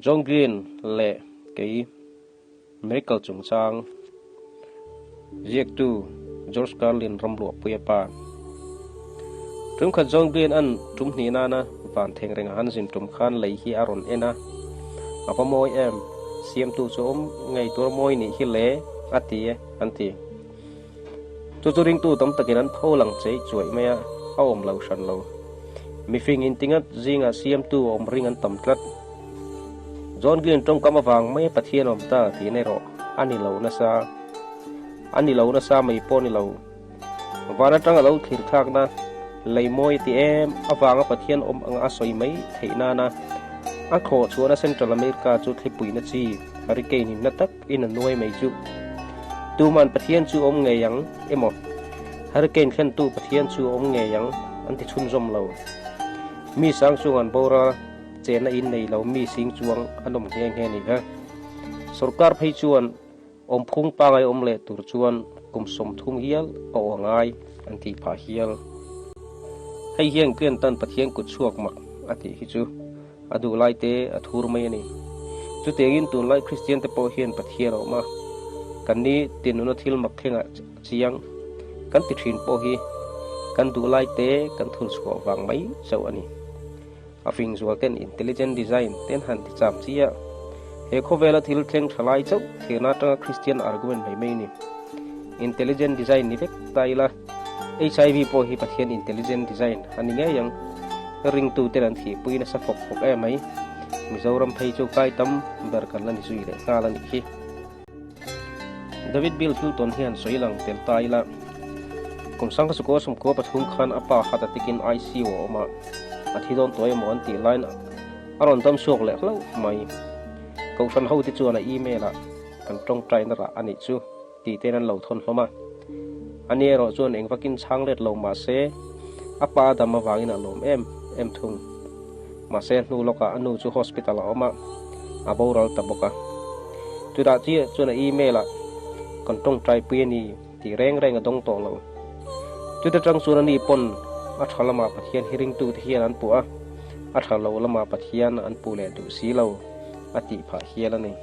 John Green leh kei Miracle chungchang ziaktu George Carlin ramluahpuia pa. Tum khat John Green an tum hnih nana van theng renga han zin tum khan lei hi a rawn en a, A va mawi em, siamtu chu awm ngei tur mawi nih hi le a ti e an ti. Chu chu ringtu tam takin an tho lang chei chuaih mai a, a awm lo hran lo. Mifing intingat zingah siamtu awm ring an tam tlat. John Green tawngkam avang mai a Pathian awm ta tih erawh a ni lo nasa. A ni lo nasa mai pawh a ni lo. Van atanga lo thlir thlakna lei mawi a ti em avanga Pathian awm anga a sawi mai theih nana a thlawh chhuahna Central America chu thlipuina chi hurricane in na tak in a nuai mai chu. Tuman Pathian chu awm ngei ang emaw hurricane thlentu Pathian chu awm ngei ang an ti chhunzawm lo. Mi sang chunga an bawr a. Chenna in nei lo mi sing chuang an awm nghe nghe ni kha. Sorkar phei chuan awmphung pangai awm leh tur chuan kum 30 hial a aw ngai an tih phah hial. Hei hian Client tan Pathian kut chhuak mak a tih hi chu a duh lai te a thur mai a ni. Chutiangin tunlai Kristian te pawh hian Pathian a awm a, kan ni tinuna thil mak thlengah chiang kan ti thin pawh hi kan duh lai te kan thur chhuah vang mai chauh a ni. A fing zual ten intelligent design ten han ti cham chi a, he khawvela thil thleng tha lai chauh thirna atanga Christian argument mai mai ni. Intelligent design ni vek ta ila, HIV pawh hi Pathian intelligent design a ni ngei ang. Ringtu ten an thihpui nasa fawk fawk em mai. Mizoram phei chu kai tam ber kan la ni zui leh nghal a nih hi. David Bill Hilton hian sawi lang tel ta ila, kum 1993 khan a pa hat a tikin ICU a awm a, a thi dawn tawh emaw an tih laiin a rawn dam chhuak leh hlauh mai. Kohhran hote chuan a email ah kan tawngtaina rah a nih chu tih ten an lo thawn hlawm a. Ani erawh chuan engvakin chhang let lo mah se a pa a dam avangin a lawm em em thung. Mahse hnu lawkah a nu chu hospital a awm a, a boral ta bawk a. Chutah chiah chuan a email ah kan tawngtai pui a ni tih reng reng a dawng tawh lo. Chuta tang chuan ani pawn a tha lamah Pathian hi ringtute hian an puh a, a tha lo lamah Pathian an puh leh duh si lo a tih phah hial a ni.